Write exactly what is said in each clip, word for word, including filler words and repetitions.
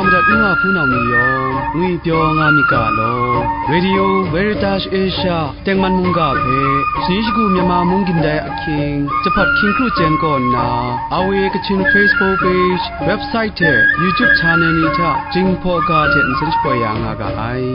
Madat nu a hpunau ni yawng ngwipyaw nga myit ga law, Radio Veritas Asia tengman mungga hpe, shani shagu Myanmar mung gindai ahkying, jahpat hkying kru chyen kaw nna, R V A Kachin Facebook page, website hte YouTube channel ni hta Jinghpaw ga hte nsen shapoi ya nga ga ai.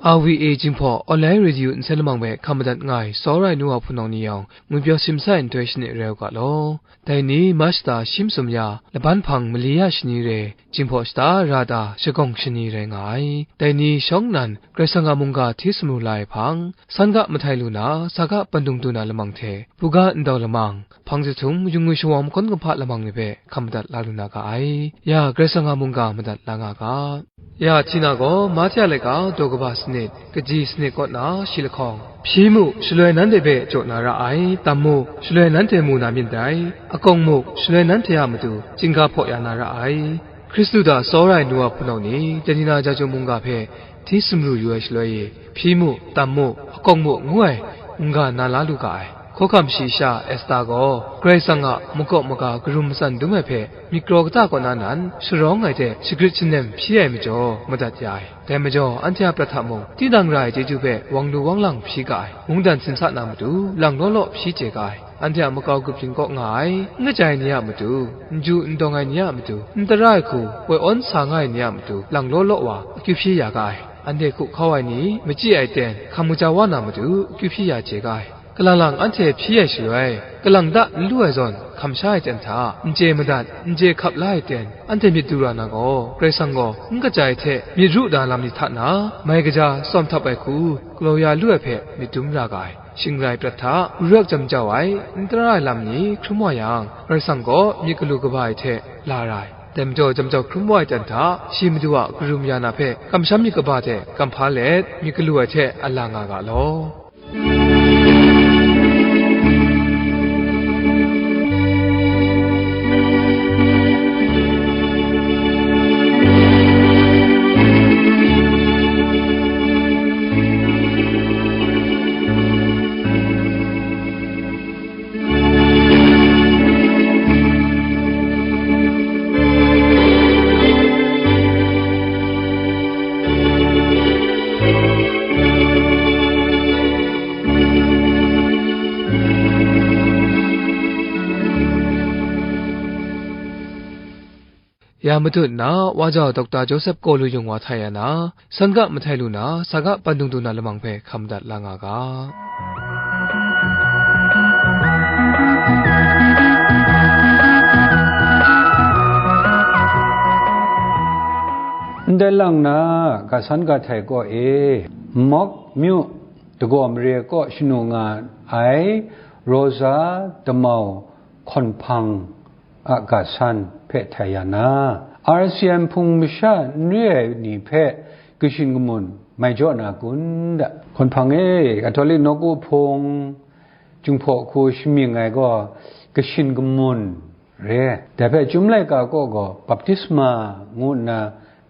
R V A Jinghpaw Online Radio nsen lamang hpe hkam madat nga ai, tsawra ai nu wa hpunau ni yawng, ngwipyaw simsa ai nhtoi shani rai u ga law. Dai ni Mach shata shi masum ya, laban hpang mali ya shani re, Jinghpaw shata ra ta shagawng shani rai nga ai. Dai ni shawng nnan, Karai Kasang a mungga hti sumru la ai hpang, san ga mahtai lu na, sa ga pandung du na lamang hte, buga ndau lamang, hpang jahtum, yung ngwi shawang mahkawn kumhpa lamang ni hpe hkam madat la lu na ga ai. Ya, Karai Kasang a mungga madat la nga ga. Ya, Htina gaw, Mahte a laika daw kaba sanit, kaji sanit kaw na shi lahkawng, hpyi mu, shaloi nanhte hpe jaw na ra ai, tam mu, shaloi nanhte mu na myit dai, akawng mu, shaloi nanhte a matu chyingga hpaw ya na ra ai. Hkristu hta tsawra ai nu wa hpunau ni, Janina Jajung mungga hpe hti sumru yu ai shaloi e, hpyi mu, tam mu, akawng mu, ngu ai, mungga na la lu ga ai. Hkawhkam shayi sha Esta gaw, Karai Kasang a makaw maga karum matsan dum ai hpe, myit kraw kata kaw na nan, sharawng ai hte shagrit shanem hpyi ai majaw, madat ya ai. Dai majaw, anhte a prat hta mung, tinang ra ai chyeju hpe wang lu wang lang hpyi ga ai, mungdan sinsa na matu, lang law law hpyi chye ga ai. Anhte a makau grup hpyin kaw nga ai, n kaja ai ni a matu, n ju n dawng ai ni a matu, n tara ai hku, woi awn sa nga ai ni a matu, lang law law wa, akyu hpyi ya ga ai. Anhte hku hkau ai ni, machyi ai ten, hkam kaja wa na matu, akyu hpyi ya chye ga ai. Kalang lang anhte hpyi ai shaloi, kalang da n lu ai zawn, hkam sha ai ten hta, n chye madat, n chye hkap la ai ten, anhte myit du ra na gaw, Karai Kasang gaw n kaja ai hte myit ru da lam ni hta na, mai kaja tsawm htap ai hku, galaw ya lu ai hpe myit dum ra ga ai. Shing rai prat hta, rurak jam jau ai, n tara ai lam ni hkrum wa yang, Karai Kasang gaw myit galu kaba ai hte la ra ai. Dai majaw, jam jau hkrum wa ai ten hta, shi Madu a karum ya na hpe, kamsham myit kaba hte kamhpa let, myit galu ai hte a la nga ga law. Ya matut nna, wa jau Dokta Joseph Kaw Lu Yung wa htai ya na, san ga mahtai lu na, sa ga pandung du na lamang hpe hkam madat la nga ga. Ndai lang na, ga san ga htai kaw e, Mok myu, Dagaw mare kaw shanu nga ai Rosa Damau Hkawn Hpang a ga san hpe htai ya na, R C M hpung masha n re ai ni hpe kashin kamun mai jaw na kun da? Hkawn Hpang e, Katolik nawku hpung, Jinghpaw hku shamying ai gaw kashin kamun re. Dai hpe Chyum laika kaw gaw baptisma ngu nna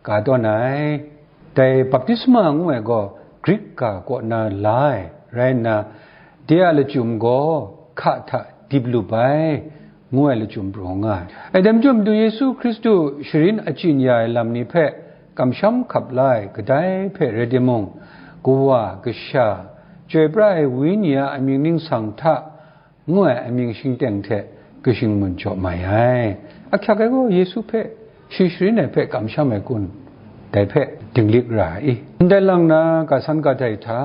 ga tawn ai. Dai baptisma ngu ai gaw Grik ga kaw na la ai rai nna, de a lachyum gaw hka hta dip lup ai, ngu ai lachyum pru nga ai. Aidem chyawm Madu Yesu Hkristu sharin achyin ya ai lam ni hpe kamsham hkap la ai kadai hpe rai timung, Kawa, Kasha, Chyoi pra ai Wenyi a amying ningsang hta, ngu ai amying shingteng hte kashin kamun jaw mai ai. Ahkyak ai gaw Yesu hpe shi sharin ai hpe kamsham ai kun, dai hpe dinglik ra ai i? Ndai lang na, ga san ga dai hta,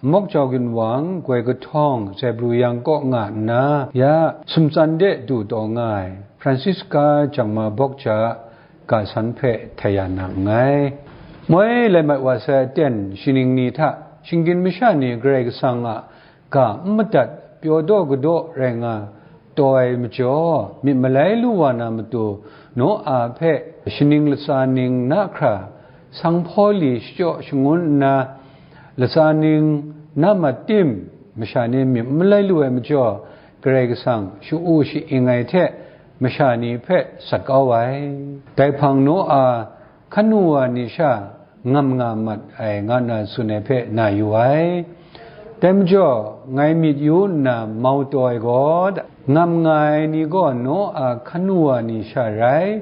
Mok Jau Ginwang, Goi Kahtawng, Zebru Yang kaw nga nna, ya sumtsan de du taw nga ai Francisca Jangma Bawk Ja ga san hpe htai ya na nngai. Moi lai mat wa sai aten, shaning ni hta shinggyim masha ni Karai Kasang a ga n madat, pyaw daw kadaw rai nga taw ai majaw, myit malai lu wa na matu, Noa hpe shaning latsa ning na hkra, sanghpaw li shachyaw shangun nna, latsa ning na mat tim, masha ni myit n malai lu ai majaw, Karai Kasang sha-u sha-ing ai hte masha ni hpe sat kau ai. Dai hpang Noa hkanu wa ni sha ngam nga mat ai, nga nna tsun ai hpe na yu ai. Dai majaw, ngai myit yu nna mau taw ai gaw, ngam nga ai ni gaw Noa hkanu wa ni sha rai,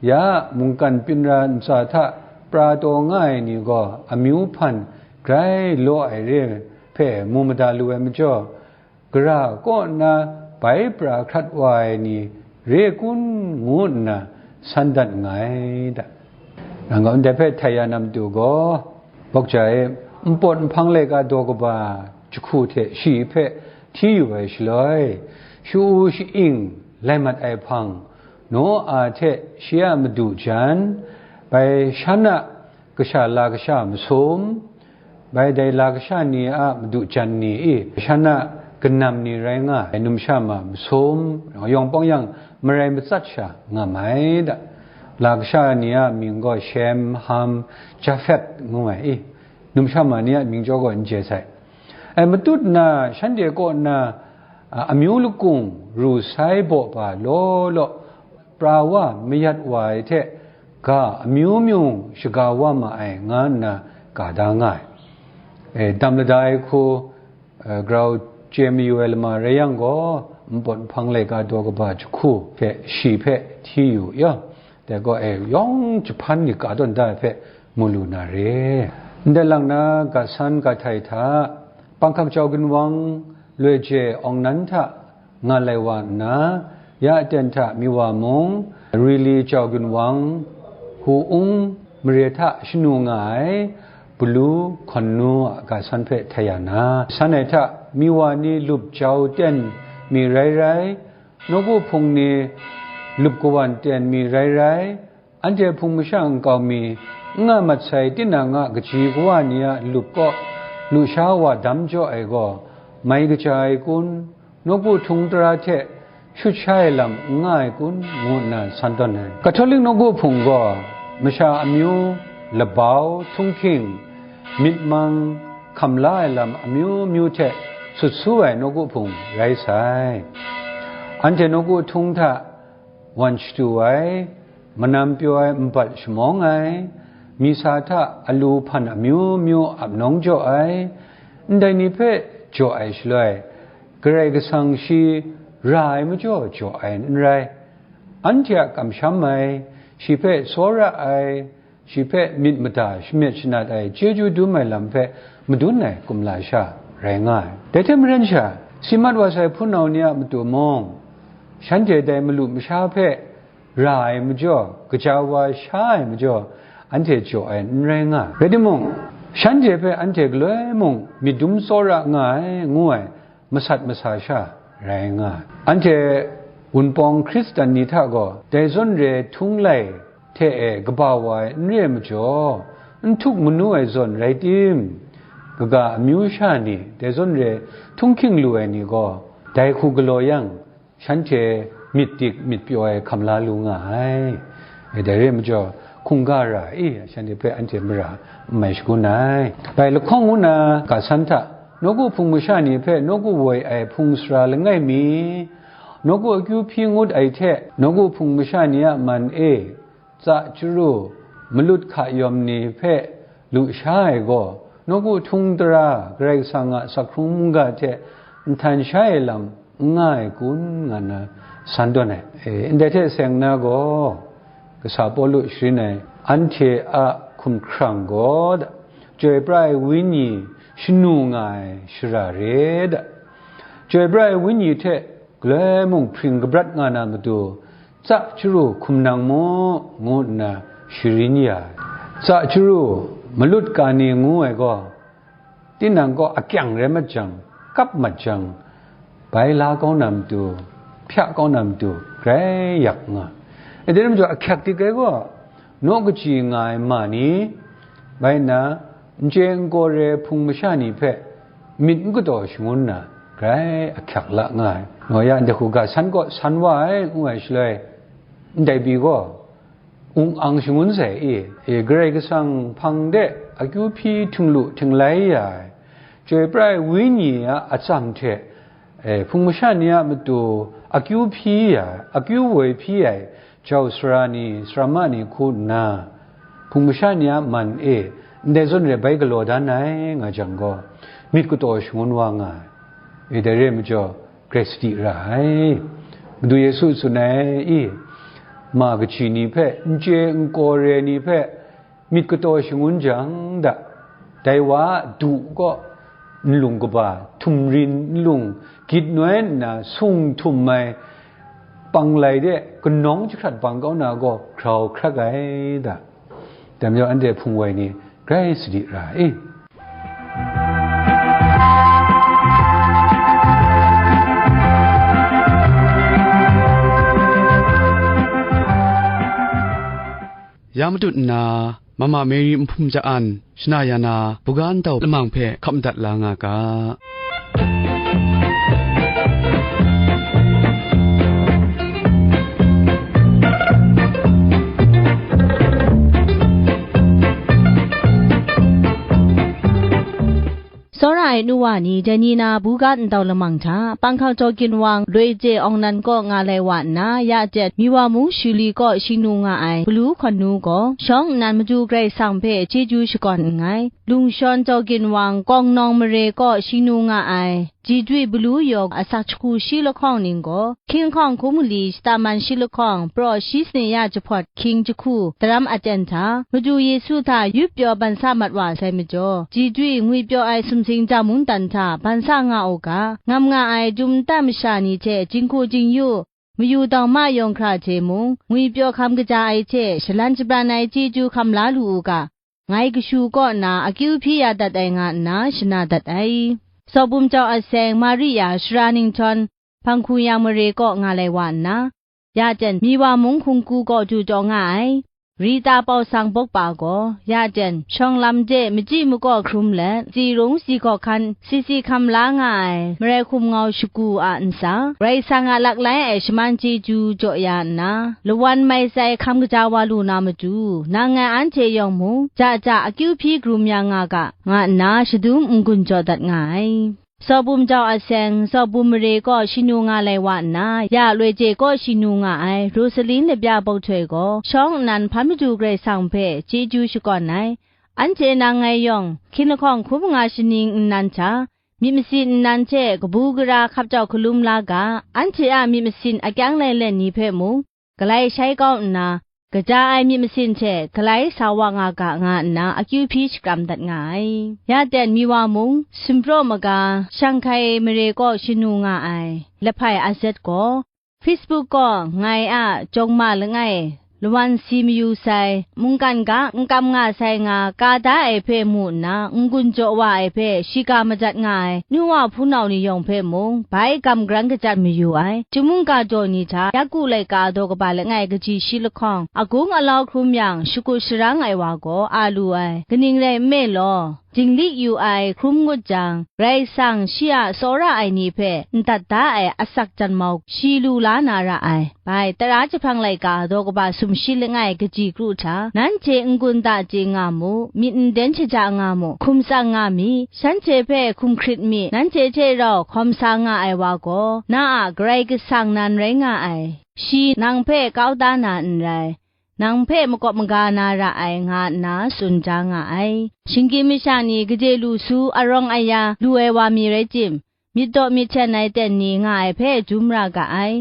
ya mungkan pinra ntsa hta pra taw nga ai ni gaw amyu hpan grai law ai re hpe mu mada lu ai majaw, gara kaw nna bai pra hkrat wa ai ni re kun, ngu nna san dat nngai da. Nang gaw ndai hpe htai ya na matu gaw, bawk ja e, npawt nhpang laika daw kaba jahku hte shi hpe hti yu ai shaloi, shu-u sha-ing lai mat ai hpang, Noa hte shi a madu jan, bai shan a kasha la kasha masum, bai dai la kasha ni a madu jan ni i, shan a kanam ni rai nga ai, numsha ma masum, yawng pawng yang marai matsat sha nga mai da. La kasha ni a mying gaw Shem, Ham, Jafet ngu ai i, numsha ma ni a mying jaw gaw n je sai. Ai matut na, shanhte kaw na, a, amyu lakung ru sai baw ba law law, pra wa mayat wa ai hte ga amyu myu shaga wa ma ai, nga nna ga da nga ai. E, dam lada ai hku, e, grau chye mayu ai lama rai yang gaw, npawt nhpang laika daw kaba jahku hpe shi hpe hti yu ya, dai gaw, e, yawng jahpan ni ka tawn da ai hpe mu lu na re. Ndai lang na, ga san ga htai hta, panghkak jau ginwang, loi je awng nan hta, nga lai wa nna, ya aten hta mi wa mung, rili jau ginwang, hu ung mare hta shanu nga ai, Bulu hkawn nu a ga san hpe htai ya na, san ai hta mi wa ni lup jau ten mi rai rai, nawku hpung ni lup kawan ten mi rai rai, anhte hpung masha nkau mi, n nga mat sai tinang a kaji kawa ni a lup kaw lusha wa dam jaw ai gaw, mai kaja ai kun, nawku htung tara hte shut sha ai lam n nga ai kun, ngu nna san tawn ai. Catholic nawku hpung gaw, masha amyu, labau, htunghking, myit mang, hkam la ai lam amyu myu hte sut su ai nawku hpung rai sai. Anhte nawku htung hta wan shadu ai, manam pyaw ai nbat shamawng ai, misa hta alu hpan amyu myu ap nawng jaw ai, ndai ni hpe jaw ai shaloi, Karai Kasang shi ra ai majaw jaw ai n rai, anhte a kamsham ai, shi hpe tsawra ai, shi hpe myit mada shamet shanat ai chyeju dum ai lam hpe madun ai kumla sha rai nga ai. Dai hte maren sha, si mat wa sai hpunau ni a matu mung, shanhte dai malu masha hpe ra ai majaw, kaja wa sha ai majaw, anhte jaw ai n rai nga ai. Rai timung, shanhte hpe anhte galoi mung myit dum tsawra nga ai, ngu ai masat masa sha rai nga ai. Anhte Wunpawng Hkristan ni hta gaw dai zawn re htung lai hte e kaba wa ai n re ai majaw, n htuk manu ai zawn rai tim, kaga amyu sha ni dai zawn re htunghking lu ai ni gaw, dai hku galaw yang, shanhte myit dik myit pyaw ai hkam la lu nga ai. E, dai re ai majaw, hkungga ra i, shanhte hpe anhte mara n mai shagun ai. Bai lahkawng ngu na, ga san hta, nawku hpung masha ni hpe nawku woi ai hpung sara langai mi, nawku akyu hpyi ngut ai hte, nawku hpung masha ni a man e, tsa chyaru, malut hka yawm ni hpe lu sha ai gaw, nawku htung tara Karai Kasang a sak hkrung mungga hte nhtan sha ai lam n nga ai kun, nga nna san tawn ai. E, ndai hte seng na gaw, kasa Pawlu sharin ai, anhte a hkumhkrang gaw, chyoi pra ai Wenyi shanu nga ai shara re da, chyoi pra ai Wenyi hte galoi mung hpring kabrat nga na matu, tsa chyaru hkum nang mu, ngu nna sharin ya ai. Tsa chyaru, malut ka ni ngu ai gaw, tinang kaw akyang rai mat jang, kap mat jang, bai la kau na matu, hpya kau na matu, grai yak nga ai. Dai rai majaw, ahkyak dik ai gaw, naw kaji nga ai ma ni, bai nna, n chye n gaw re ai hpung masha ni hpe myit n kataw shangun na, grai ahkyak la nga ai. Noya ndai hku ga san kaw san wa ai, ngu ai shaloi, ndai pyi gaw, ung ang shangun sai i, e, Karai Kasang hpang de akyu hpyi htinglu htinglai ya ai, chyoi pra ai Wenyi a atsam hte, e, hpung masha ni a matu akyu hpyi ya ai, akyu woi hpyi ai jau sara ni, sarama ni hku nna, Hpung masha ni a man e, ndai zawn re bai galaw dan ai, nga jang gaw, myit kataw shangun wa nga ai. E, dai re ai majaw, grai sadi ra ai. Madu Yesu tsun ai, i, ma kaji ni hpe, n chye n kaw re ai ni hpe, myit kataw shangun jang da, dai wa a du kaw, nlung kaba, htum rin nlung, gyit noi nna sung htum ai, panglai de kanawng jahkrat bang kau na gaw, grau hkrak ai da. Dai majaw, anhte hpung wai ni, grai sadi ra ai. Ya matut nna, Mama Mary Nhpum Ja-an, shana ya na, buga ntau lamang hpe hkap madat la nga ga. Tsawra ai nu wa ni, dai ni na buga ntau lamang hta, Panghkang Jaw Ginwang, Loi Chye Awng Nan kaw nga lai wa nna, ya jen, Miwa mung Shuli kaw shingnu nga ai, Galu hkawn nu gaw, shawng nnan Madu Karai Kasang hpe chyeju shakawn nngai. Lungshawn Jaw Ginwang, Kawngnawng Mare kaw shingnu nga ai, Jidwi Balu Yaw asak jahku shi lahkawng ning gaw, hkying lahkawng hkum mali shata man shi lahkawng, praw shi sane ya jahpawt hkying jahku daram aten hta, Madu Yesu hta yup pyaw ban sa mat wa sai majaw, Jidwi ngwipyaw ai sumsing ja mungdan hta ban sa nga u ga, ngam nga ai dum nta masha ni hte jinghku jingyu, mayu dawng ma yawng hkra hte mung, ngwipyaw hkam kaja ai hte shalan shabran ai chyeju hkam la lu u ga, ngai kashu kaw na akyu hpyi ya dat ai nga nna shana dat ai. Sawbum jau aseng Maria Sara Ninghtawng, Hpanghkuyang Mare kaw nga lai wa nna, ya jen Miwa mung hkungku kaw du taw nga ai, Rita Pau Sang Bawkpa gaw, ya jen shawng lam de machyi makaw hkrum let, tsi rung si hkawk hkan si si hkam la nga ai, marai hkum ngau shagu a ntsa, Karai Kasang a laklai ai shaman chyeju jaw ya nna, lawan mai tsai hkam kaja wa lu na matu, nang ngai anhte yawng mung, ja ja akyu hpyi karum ya nga ga, nga nna shadum n-gun jaw dat nga ai. Sawbum jau aseng, Sawbum Mare kaw shingnu nga lai wa nna, ya Loi Chye kaw shingnu nga ai, Rosalin Labya Bawhtoi gaw, shawng nnan hpan Madu Karai Kasang hpe chyeju shakawn ai. Anhte nang ngai yawng, hkying lahkawng hkum nga shaning nnan hta, myit masin nnan hte kabu gara hkap jau hkalum la ga, anhte a myit masin akyang lailen ni hpe mung, galai shai kau nna, kaja ai myit masin hte galai sa wa nga ga, nga nna akyu hpyi shakram dat nga ai. Ya ten Miwa mung, Sumpraw maga, Shanghkai Mare kaw shingnu nga ai, Lahpai Azet gaw, Facebook gaw ngai a jawng ma langai, lawan si mayu sai, mungkan ga n kam nga sai nga ka da ai hpe mu nna, n-gun jaw wa ai hpe shiga majat nga ai, nu wa hpunau ni yawng hpe mung, bai gam garan kajat mayu ai, chyum mungga daw ni hta, yaku laika daw kaba langai kaji shi lahkawng, agung alau hkrum yang, shakut sharang ai wa gaw a lu ai, kaning rai nme law, dinglik yu ai hkrum ngut jang, Karai Kasang shi a tsawra ai ni hpe n dat da ai asak janmau shi lu la na ra ai. Bai, tara jahpang laika daw kaba sumshi langai kaji kru hta, nanhte n-gun da chye nga mu, myit n den shaja nga mu, hkum tsang nga mi, shanhte hpe hkum hkrit mi, nanhte hte rau hkawm sa nga ai wa gaw, na a Karai Kasang nan rai nga ai. Shi nang hpe kau da na n rai, nang hpe makawp maga na ra ai, nga nna tsun ja nga ai. Shinggyim masha ni gade lu su arawng aya lu ai wa mi rai tim, myit daw myit hten ai ten ni nga ai hpe dum ra ga ai.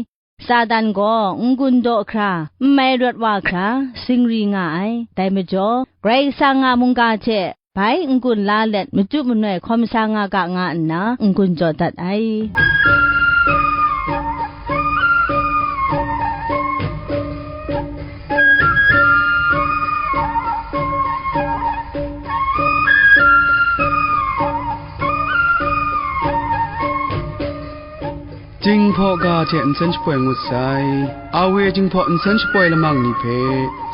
Satan gaw n-gun daw hkra, n mai rawt wa hkra, singri nga ai. Dai majaw, Karai Kasang a mungga hte bai n-gun la let, machyu manoi hkawm sa nga ga, nga nna n-gun jaw dat ai. Jinghpaw ga hte nsen shapoi ngut sai. Awe Jinghpaw nsen shapoi lamang ni hpe,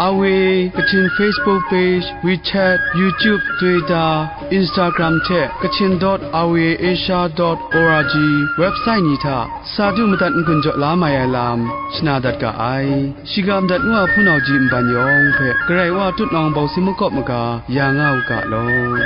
Awe Kachin Facebook page, WeChat, YouTube, Twitter, Instagram hte Kachin dot awe asia dot org website ni hta sa du madat n-gun jaw la mai ai lam shana dat ga ai. Shiga madat ngu a hpunau ji nban yawng hpe Karai Wa tutnawng bawsin makawp maga ya nga u ga law.